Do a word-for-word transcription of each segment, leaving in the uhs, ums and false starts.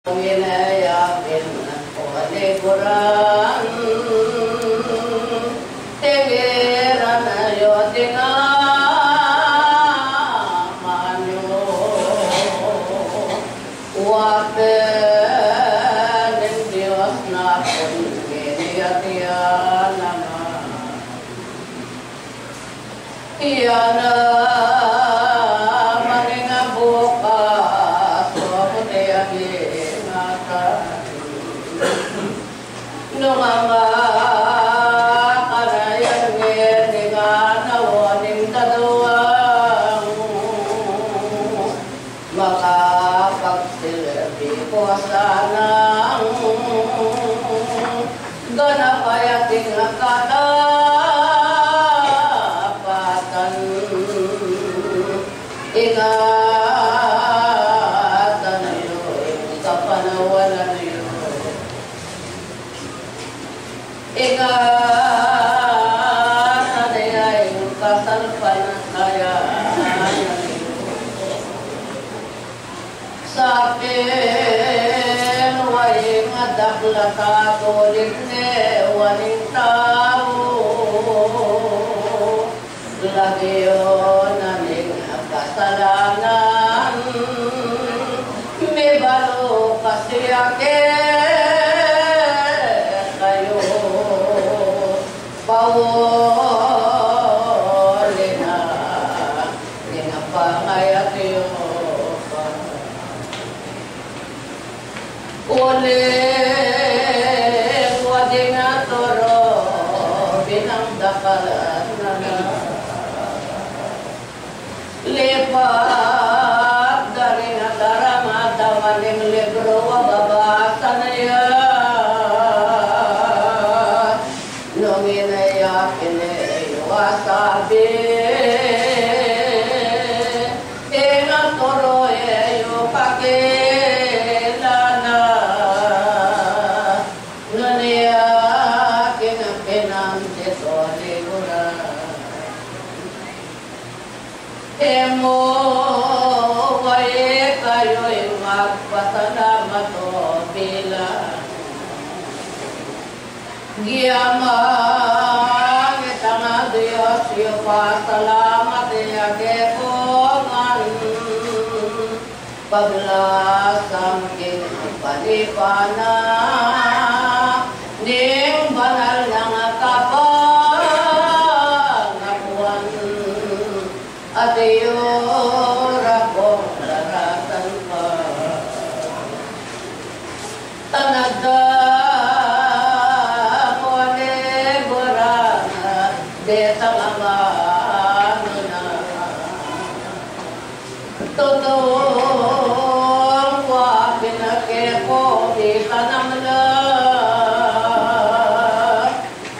Minayapin o liguran, tingiran yu ding amanyu. Wa pin ing Dios na pun miniyatian naman. Iya naman ing bukas, o muti agingatan. Nung aman kanayan ngeni nga nawan ing dadwang makapagsilbi ko sanang ganap a ating katapatan. Ingatan yu ing kapanawanan yu. Ingatan yu ing kasalpantayanan yu. Sapin wa ing dakal a tulid ne wa ning tau. Lagyu na ning kasalanan, mibalu kasi ya kekayu. Pauli na ning pangayat yu pa. Uling wa ding turu binang dakal na na. Lipat da ring daramdaman ning libru a babasa na ya. Nung ini ya kini yu a sabi, ing turu e yu kakilala, nune ya king pinansit o liguran. E mu wa ikayu ing magpasalamat o bilang Giyamang itang a Dios, yu pasalamat ya keko ngan paglasang king panipanan ning banal nang kapangakuan. At yu ra kong daratan pa. Tanadang o liguran, detang amanu na. Tutung wa pin keko mitanam na.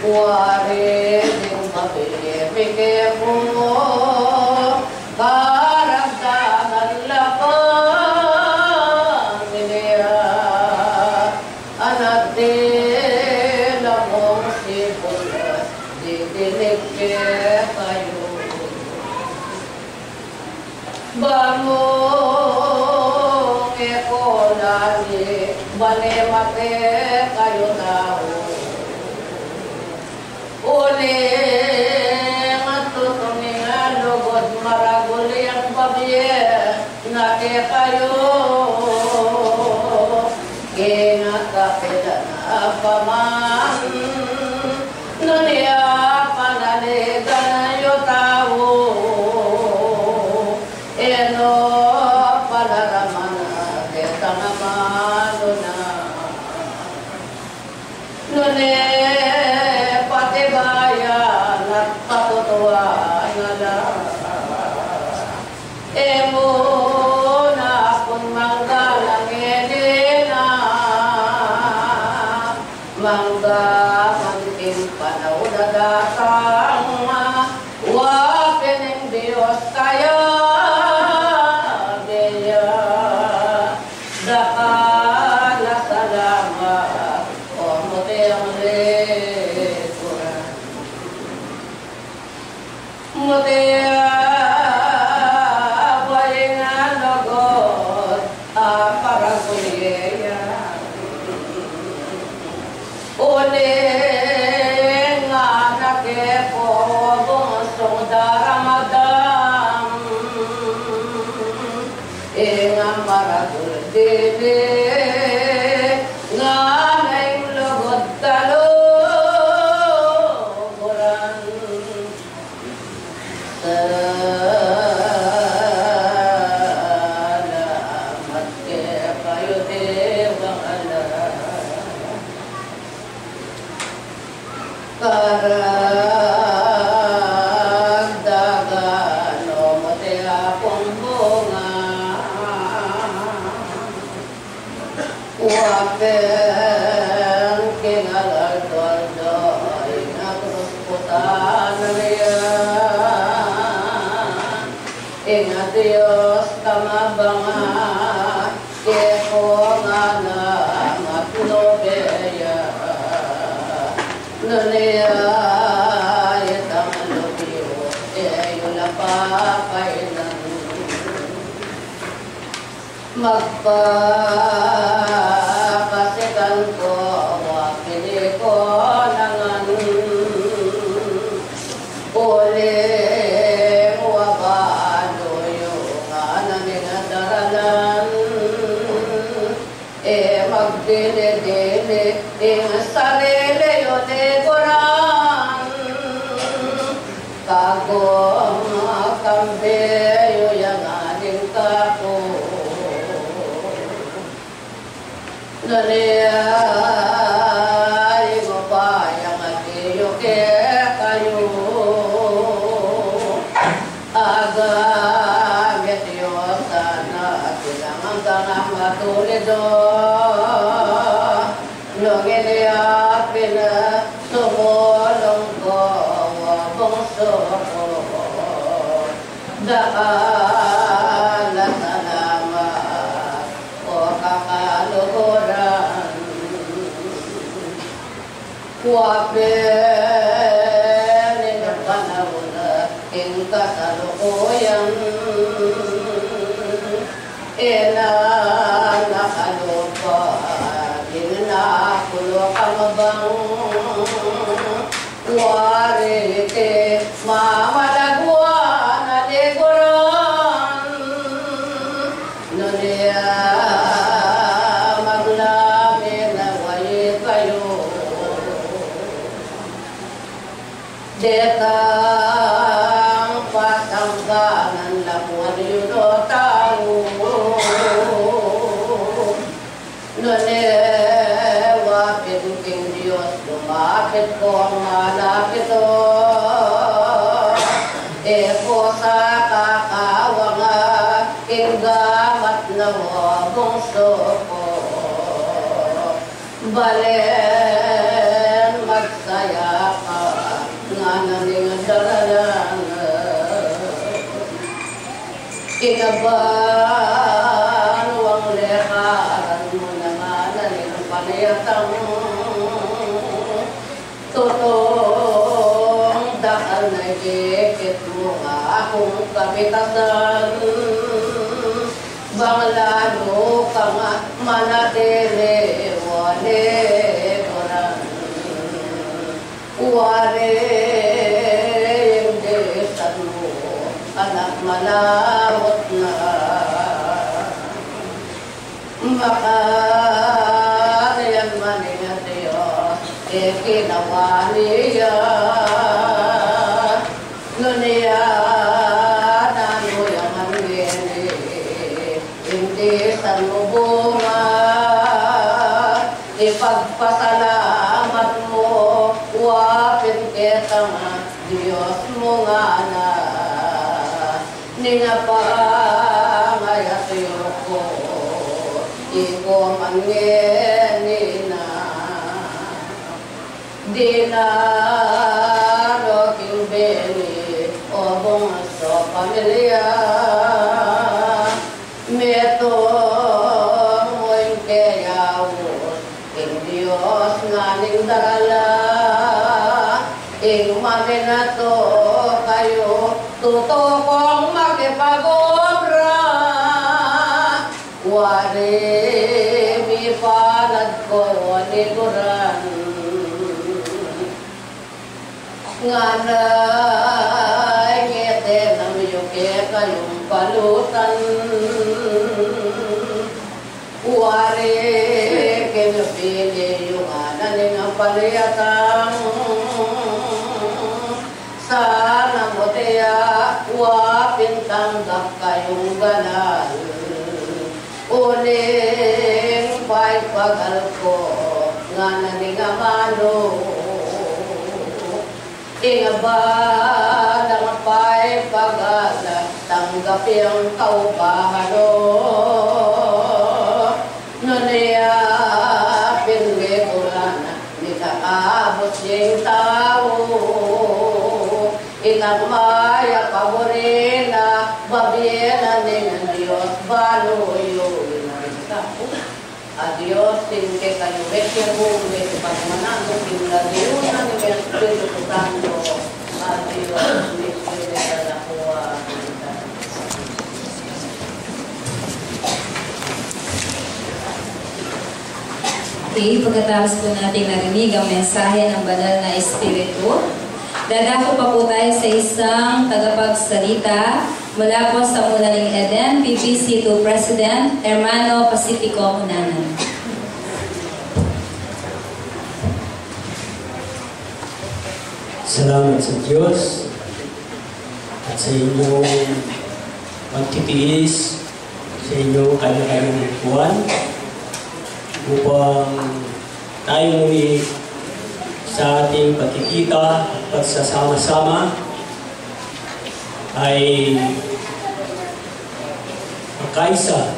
Wari ding mabibie ku, karagdagan la pamilya, anak, dila mung sibuyas, didilig kekayu. Ba mu e ko lagi, bale mate kayu tau. Uling tutung ing lugud maragul yang pabie na kekayu. King kapilan a paman, nune ya panaligan yu tau, e no palaraman detang amanu na. Nune patibayan at patutuan na la. E mu na pun manggalang ini na, manggaman king panaun a datang, wa pin ing Dios kaya, biya, dakal a salamat, o muting liguran. Muti ya wa ing lugud a paragul ye ya. Ing anak e pu, bungsung daramadam, ing maradul dili, ngana ing lugud kaluguran. Salamat kekayu, Debang Anak. Karagdagan no mu ti Apung bunga. Wa pin king aldo-aldo, ing akuskusan na ria, ing Dios kamabanga, kekong anak at nobia, nune ya itang lubi, e yu la papainan. Magpakasikan ko, wa pin iko nangan. Uling wa balu yu ngana ning daralan. E magdili-dili ing sarili yu, Liguran. Kagum kambe yu ya ngana ning kaku. Nune ya ing upaya mati yu kekayu. Agamit yu sana, pinanganggang matulid o. Nung ini ya pin sumulung ko, bungsu ku, dakal a salamat, o kakaluguran. Wa pin ing panaun king kasalukuyan, e na nakalupa, ing nakuluk a mabang, wari iti mamalagwa na Liguran. Nune ya maglamin a wa ikayu, detang pasangkanan la mu yu no tau. Nune wa pin king Dios lumapit kong malapit o, e ku sa kakawang ing gamat na, o bungsu ku. Balen magsaya ka, ngana ning daralan. Kinabanwang lekaran mu na, ngana ning panayatang. Tutung dakal na ikit mu nga akung kapitasan. Bang lalu kang manatili, o Liguran. Wari ing disan mu, anak, malaut na. Makanyan man ing Dios king kinawa na, nune ya nanu ya man ngeni, ing disan mu bunga, ipagpasalamat mu, wa pin ketang Dios mu ngana. Ning pangayatyu ku, iko man ngeni na. Dinaru king bini, o bungsu pamilya, metung mu ing keyaus, ing Dios ngening darala, ing maminatu kayu, tutu kong makipag-obra, wari mipalad ko liguran. Ngana, ngete na mi yu kekayung balutan. Wari king pili yu ngana ning paliatan, sana muti ya wa pin tanggap kayung ganal. Uling paipagal ku ngana ning amanu. Ing balang paipagal, tanggap yang kaubahan o. Nune ya pin mikulan, mikakabus ing tau. Itang mayap a buri na, babie na ning Dios, balu yu ing tau. A Dios, king kekayu, e ke bung, e ke pagmananu, king lagyu na ning Espiritu Santo, a Dios, ning Espiritu Santo. Okay, pagkatapos po nating narinig ang mensahe ng Banal na Espiritu, dadako pa po tayo sa isang tagapagsalita mula po sa Mulaling Eden, P P C two President, Hermano Pacifico Hunanan. Salamat sa Diyos at sa inyong pagtitiis sa inyong kanya-kanyang kuwan upang tayo muli sa ating pagkikita at pagsasama-sama ay magkaisa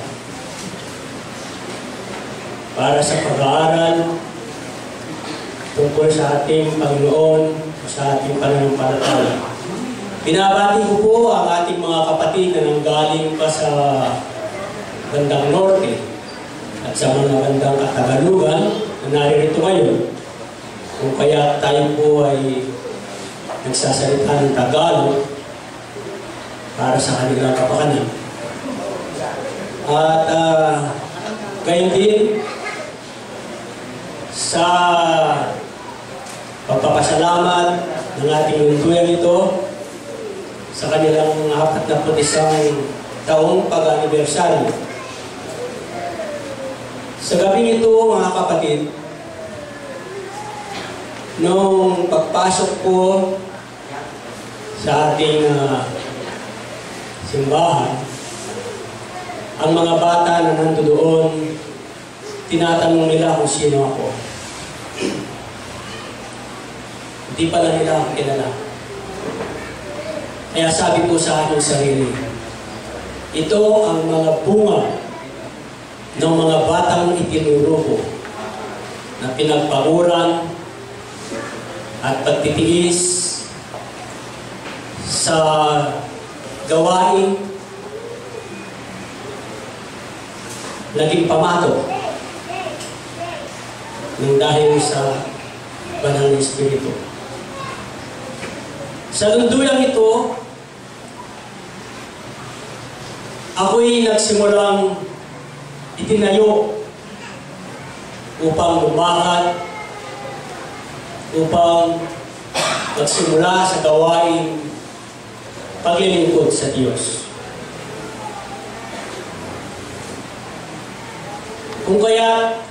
para sa pag-aaral tungkol sa ating Panginoon o sa ating pananampalataya. Binabati ko po ang ating mga kapatid na nanggaling pa sa bandang norte at sa mga bandang katagalugan na naririto ngayon. Kung kaya tayo po ay nagsasalita ng Tagalog para sa kanilang kapakanan. At, ah, gayon din, sa pagpapasalamat ng ating lunduyang ito sa kanilang apat na put isang taong pag-anibersaryo. Sa gabing ito, mga kapatid, nung pagpasok po sa ating, ah, simbahan, ang mga bata na nandoon, tinatanong nila kung sino ako. Hindi pala nila ako kilala. Kaya sabi ko sa aking sarili, ito ang mga bunga ng mga batang itinuro ko na pinagpaguran at pagtitiis sa gawaing naging pamato ng dahil sa Banal na Espiritu. Sa lunduyang ito, ako'y nagsimulang itinayo upang lumakad, upang magsimula sa gawaing paglilingkod sa Diyos. Kung kaya,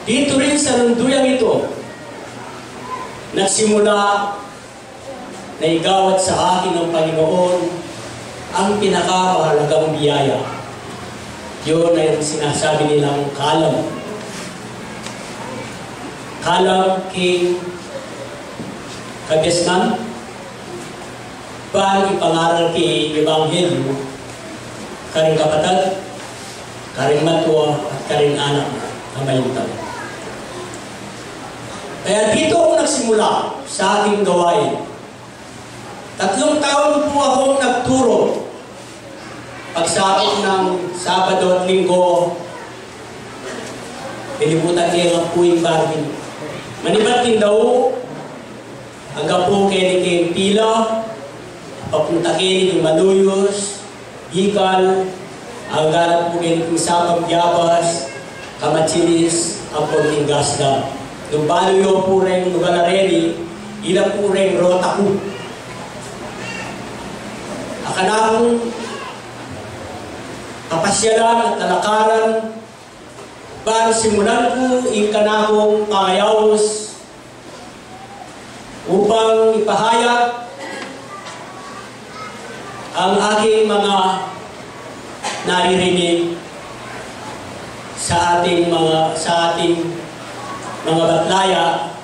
dito rin sa lunduyang ito, nagsimula na igawad sa akin ng Panginoon ang pinakamahalagang biyaya. Yun ay ang sinasabi nilang kalam. Kalam king kabiasnan, ban ipangaral king ebanghelyo karing kapatad, karing matua, at karing anak a mayuntan. Kaya dito ako nagsimula sa aking gawain. Tatlong taon po akong nagturo. Pagsapit ng Sabado at Linggo, lilibutan ke ing Barbie. Manibat king dau, angga pu keni king Pila, papunta keni king Maluyos, Bicol, angga na pu keni king Sabang, Guayabas, Camarines, ampon king Gasdam. Nung balu yu pu reng lugal a reni, Ila pu reng rota ku a kanakung kapasyalan at talakaran ban simulan ku ing kanakung pangayaus upang ipahayag ang aking mga naririnig sa ating mga, sa ating mga batlaya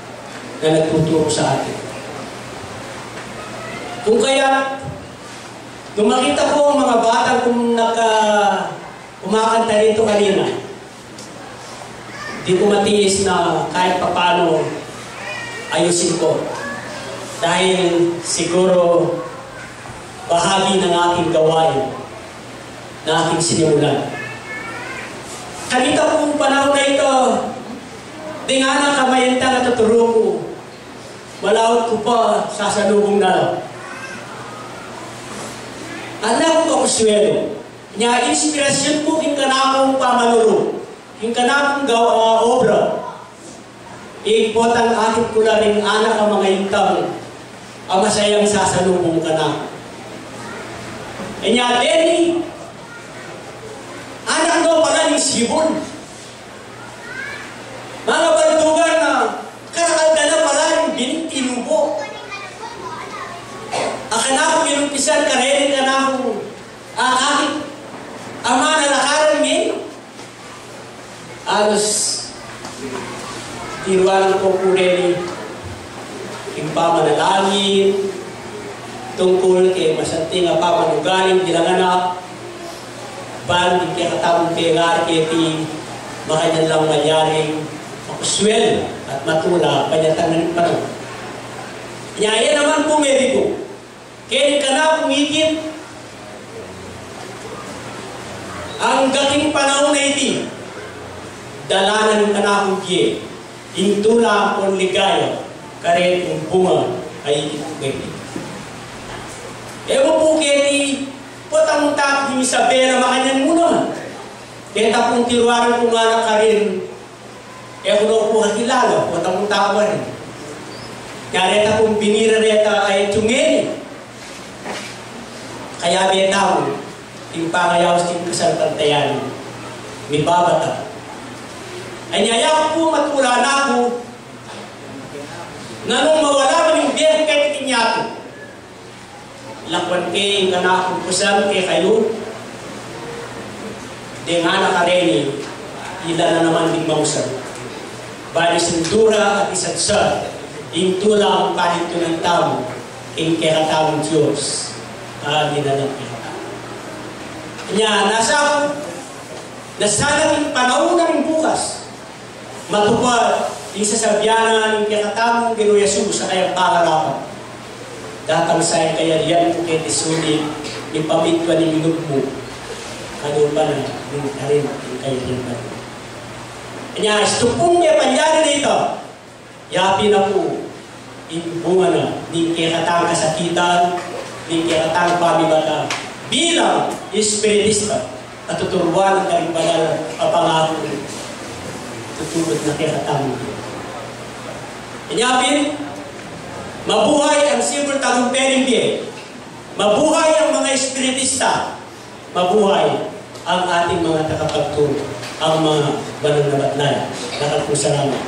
na nagtuturo sa atin. Kung kaya, nung makita ko ang mga batang kum-, nagka-, kumakanta rito kanina, di ko matiis na kahit papano ayusin ko. Dahil siguro bahagi ng aking gawain na aking sinimulan. Kanita pung panahon na ito, ding anak a mayantang a tuturu ku, malaut ku pa sasalubung na la. Anak ku, kakuswelo, nya inspirasyon ku king kanakung pamanuru, king kanakung gaw-, ah, obra. Ing potang akit ku la ring anak a mangaintang a masayang sasalubung kanaku. Inya deni, anak no pala ning sibul. Mga baldugan na karakal da na pala ning bining tinubo. A kanaku minumpisan kareni kanaku a akit a manalakaran mi. Anos, tiruan ku pu reni ing pamanalangin tungkul king masanting a pamanugaling bilang anak, ban ing kekatamung pengari keti makanyan lang malyaring makuswel at matula panyatang ning panahun. Nya, iya naman pu, mediku, keni kanakung ikit, angga king panahun a iti, dalanan kanakung bie ing tula ampon ligaya kareting bunga a ikit ku keti. E mu pu keti potang tap ning Isabela, makanyan mu naman. Keta pung tiruaran kung anak karin, e ku no pu kakilala, potang tau karin. Kaya reta pung binira reta a e tungeni. Kaya beta mu, ing pangayaus king kasalpantayanan, mibabata. Ay, nya ya ku pu matula na ku, nanung mawala man ing bie ku keti king yatu, lakwan ke ing kanakung pesan kekayu, deng anak a reni, ila na naman ding mausan. Ban isundura at isadsad ing tulang panintunan tamu king kekatamung Dios a dinalang kekatamu. Nya, nasa ku, nasa na ing panahun a ning bukas, matupad ing sasabian na ning kekatamung Ginu Jesus a kayang pangarapan. Datang sa ing kayarian ku keti sulip, mipamintuan ing lub mu, kalupa na ning karin ing kayarian ku. Nya, istu pung mepanyari na ita, yapin na pu ing bunga na ning kekatang kasakitan, ning kekatang pamibata bilang espiritista. At tuturuan ing karing banal a pangaku, tutubud na kekatamu. Inya pin, mabuhay ang Sibul Tagumpay ning Bie. Mabuhay ang mga espiritista. Mabuhay ang ating mga tagapagturo, ang mga banal na batlay. Dakal pung salamat.